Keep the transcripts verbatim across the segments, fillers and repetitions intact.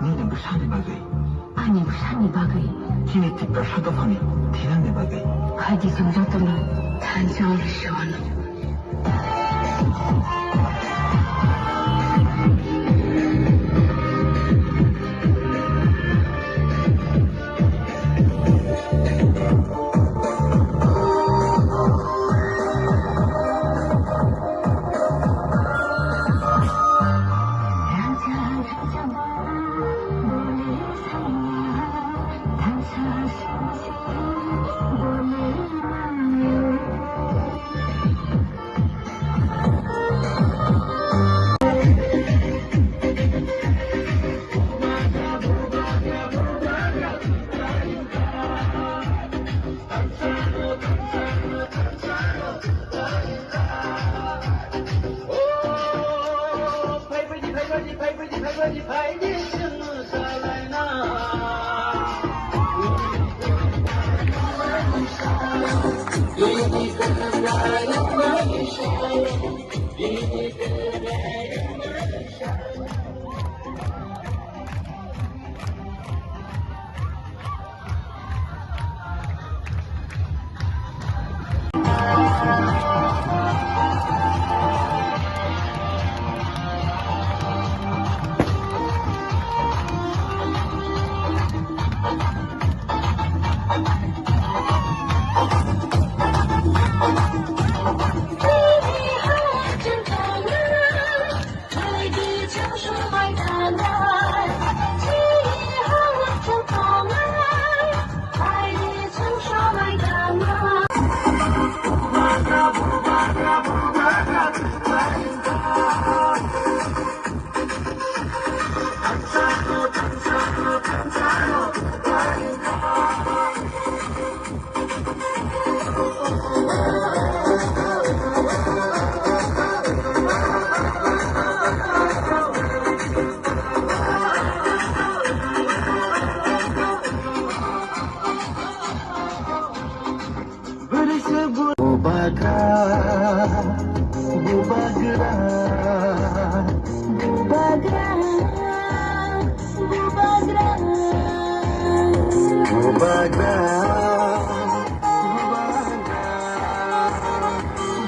Nini bwsani bagwi. Ani bwsani bagwi. Chini Tiprasa dophani thinangni bagwi. Phaidi chwng jotono thansa oro se ono. Bubagra, bubagra, bubagra, bubagra, bubagra, bubagra,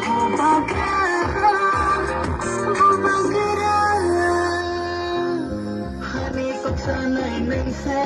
bubagra. Hani paksa nai nai se.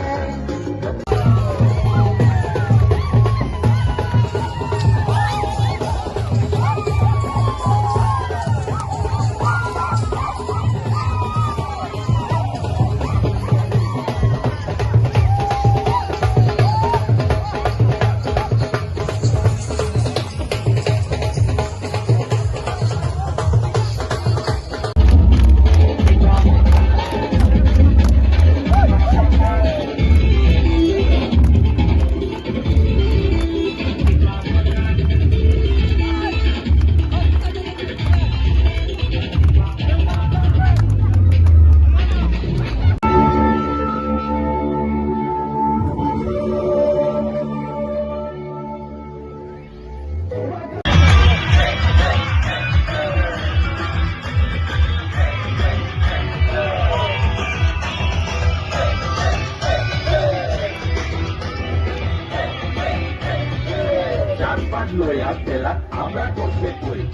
চার পাঁচ লয়া তেলা আমরা করতে করি।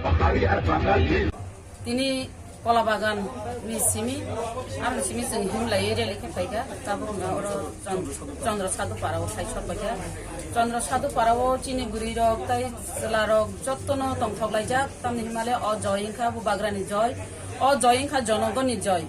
পাহাড়ি আর বাঙালি। Tini Kola Bagan ni simi, aro simi chwng himlai rally khe phaikha, tabuk wngkha oro Chon-, Chandra Sadhu Para o sai sok paikha. Chandra Sadhu Para o chini bwrwi rok tei chwla rok jotto no tongthok laijak, tamni himale o joy wngkha Bubagra ni joy, o joy wngkha jonogon ni joy.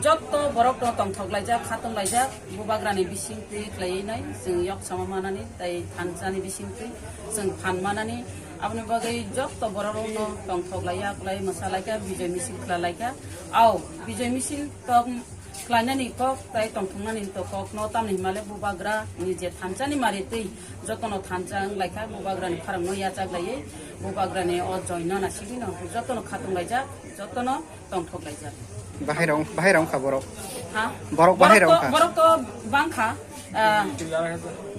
Jotto borok no tongthok laijak, khatung laijak, bubagrani bising twi khlaiwi nai, chwng yok sama manani, tei thansa ni bising twi chwng phan manani, aboni bagwi jotto borok no tongthok laiya, kwlai mwsa laikha, bijoi misil khwla laikha. Au, bijoi misil tong khlainani kok tei tongthoknani to kok no tamni himale bubagra ni je thansa ni mari twi jotono thansa wng laikha, bubagrani pharang no yachak laiwi, bubagrani o joino na sigino jotono khatung laijak, jotono tongthok laijak. Bahai rong, bahai rong kha borok. Ha? Borok bahai rong kha. Borok to bangkha, ah,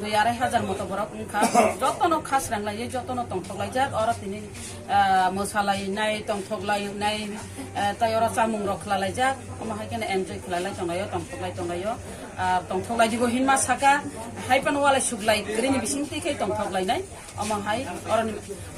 dui arai hajar moto borok wngkha. Jotono khasrang laiwi, jotono tongthok laijak. Oro tini, ah, mwsa lainai, tongthok lainai, ah, tei oro chamung rok khwla laijak. Omo hai kheno enjoy khwla lai tonglaio, tongthok lai tonglaio. Ah, tongthok lai digo hinma saka, hai phano walai suklai kwrwini bising twi khe tongthok lainai. Omo hai oroni,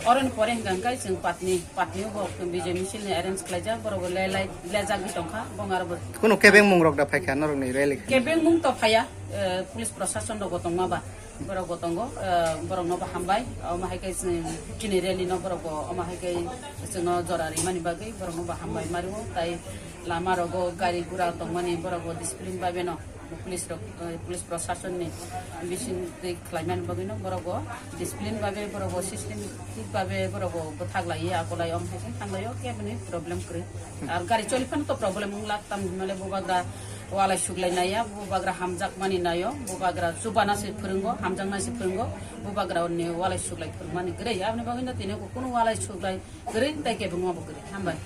oroni pore hwnkha hwnkhe chwng patni, patni bo bijoi misil ni arrange khlaijak, borok bo le lai, lejagwi tongkha, bong aro bo. Kuno kebeng mung rok da phaikha norok ni rally? Kebeng mung to phaiya, eh, police prosason rok bo tongma ba, borok bo tongo, eh, borok no bo hambai, omo hai khe chwng chini rally no borok bo, omo hai khe chwngno jora rimani bagwi borok no bo hambai mario, tai lama rogo gari gura tongmani borok bo discipline babe no. Police rok, eh, police prosason ni bising twi khlaimani bagwi no borok bo discipline babe, borok bo systematic babe borok bo bwthak laiwi akolai om hai thanglaio keboni problem kwrwi. Ar gari choli phano to problem wng lak tam hinmale bubagra walai suklai naiya, bubagra hamjakmani naio, bubagra chubana se phwrwngo, hamjaknai se phwrwngo, bubagra ni walai suklai phwrwngmani kwrwi. Aboni bagwi no tini kunu walai suklai kwrwi tei kebengma bo kwrwi. Hambai.